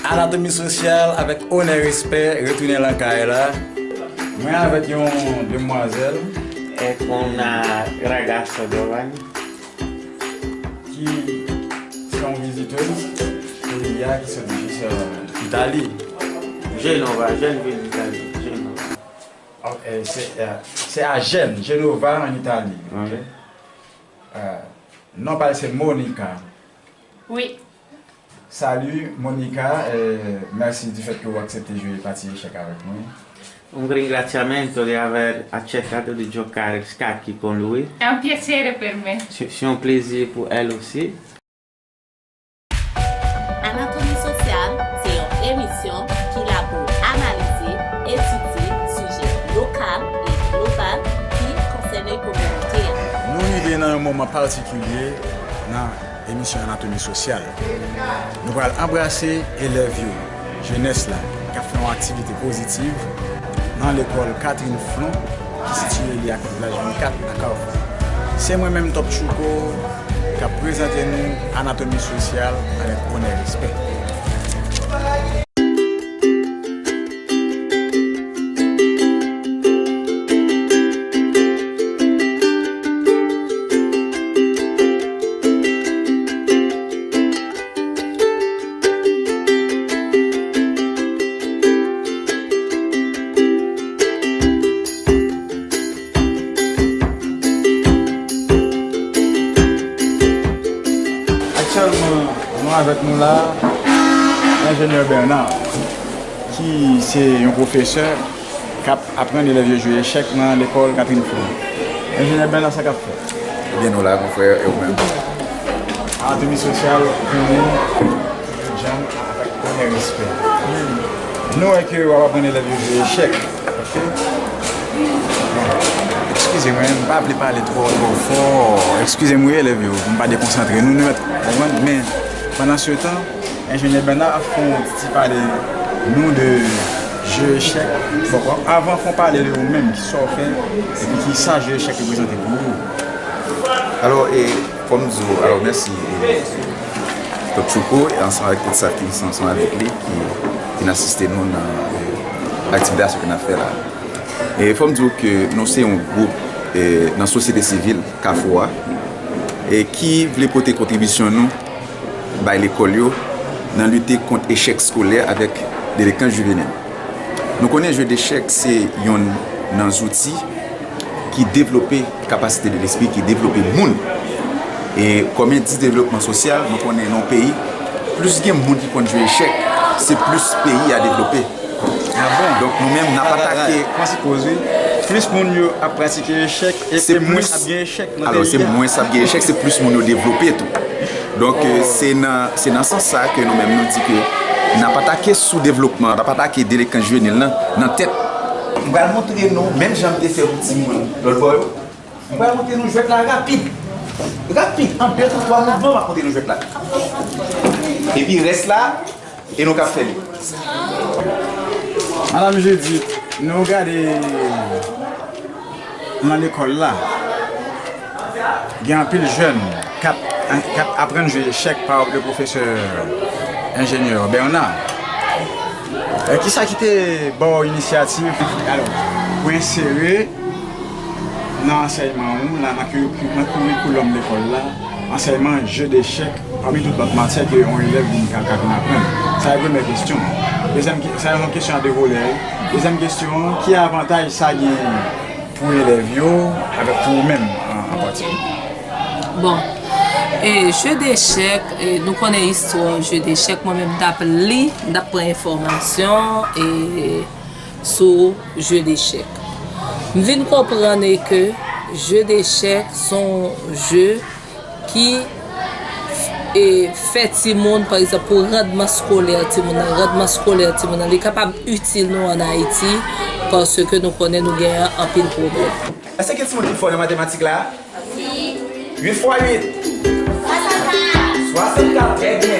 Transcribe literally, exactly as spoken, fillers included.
Anatomi Sosyal avèk onè respè retounen lan kay la. Mwen avèk yon demwazèl. È con una ragazza giovane. Ki se yon vizitèz peyi a ki sot jis Itali. Genova, je ne viens d'Italie, Genova. Ok, se a Gênes, Genova an Itali. Ok. Non pa l se Monica. Wi. Salut Monica, mèsi du fait que ou aksepte jwe pati echèk avèk mwen. Un ringraziamento di aver accettato di giocare a scacchi con lui. È un piacere per me. C'est un plaisir pour elle aussi. Anatomi Sosyal se yon emisyon ki la pou analize, etidye sijè lokal e global ki konsène kominote a. Nou rive nan yon moman patikilye nan emisyon Anatomi Sosyal. Nou pral anbrase elèv yo, jenès la, k ap fè yon aktivite pozitiv nan lekòl Catherine Flon ki sitiye li ak plaj vennkat a Kafou. Se mwen menm Top Chouko k ap prezante nou Anatomi Sosyal avèk onè respè. Aktyèlman, nou avèk nou la, enjenyè Bernard, ki se yon pwofesè k ap aprann elèv yo jwe echèk nan lekòl Catherine Flon. Enjenyè Bernard, sa k ap fèt? Ebyen, nou la, mon frè, e ou menm? Anatomi Sosyal konnen tout jan avèk onè respè. Nou wè ke w ap aprann elèv yo jwe echèk. Eskize mwen, m pa vle pale twò twò fò. Eskize m wi elèv yo, m pa dekonsantre. Nou, nou mèt konprann, men pandan se tan, enjenyè Bernard ap fè yon ti pale nou de je echèk. Bon, avan fè yon pale de ou menm, ki sa w fè, epi ki sa je echèk reprezante pou ou. Alò, e, fò m di w, alò, mèsi, e, Top Chouko, e ansanm avèk tout staff ki ansanm avèk li, ki, ki vin asiste nou nan, e, aktivite sa ke n ap fè la. E fò m di w ke nou se yon gwoup, e, nan sosyete sivil Kafou a, e ki vle pote kontribisyon nou bay lekòl yo nan lite kont echèk eskolè avèk delenkans jivenil. Nou konnen je dechèk se yonn nan zouti ki devlope kapasite de lespri, ki devlope moun. E kòm endis devlopman sosyal, nou konnen nan yon peyi, plis gen moun ki konn jwe echèk, se plis peyi a devlope. Donk nou menm n ap atake. Plis moun yo ap pratike echèk, e mwens ap gen echèk nan peyi a. Alò, se mwens ap gen echèk, se plis moun yo devlope tou. Donk, se nan, se nan sans sa ke nou menm nou di ke n ap atake soudevlopman, n ap atake delenkans jivenil lan nan tèt. M pral montre nou, menm jan m te fè pou timoun lòt bò yo, m pral montre nou jwèt la rapid. Rapid, an de tou twa mouvman, m ap montre nou jwèt la. Epi rès la, e nou k ap fè li. Madanm Judith, nou gade nan lekòl la, gen anpil jèn k ap, k ap aprann jwe echèk pa le pwofesè enjenyè Bernard. E kisa ki te ba w inisyativ, alò, pou ensere nan ansèyman ou, nan, nan kuri-, nan kurikoulòm lekòl la, ansèyman je dechèk pami tout lòt matyè ke yon elèv vin ka, ka vin aprann? Sa se premyè kesyon. Dezyèm ke-, sa se yon kesyon a de volè. Dezyèm kesyon an, ki avantaj sa gen pou elèv yo avèk pou ou menm an, an patikilye? Bon, e, je dechèk, e, nou konnen istwa je dechèk, mwen menm m t ap li, m t ap pran enfòmasyon, e, sou je dechèk. M vin konprann ke je dechèk se yon je ki, e, fè timoun, pa egzanp, pou randman eskolè timoun nan, randman eskolè timoun nan, li kapab itil nou ann Ayiti, paske nou konnen nou genyen anpil pwoblèm. Èske gen timoun ki fò nan matematik la? Uit fwa uit. Swasannkat, trè byen.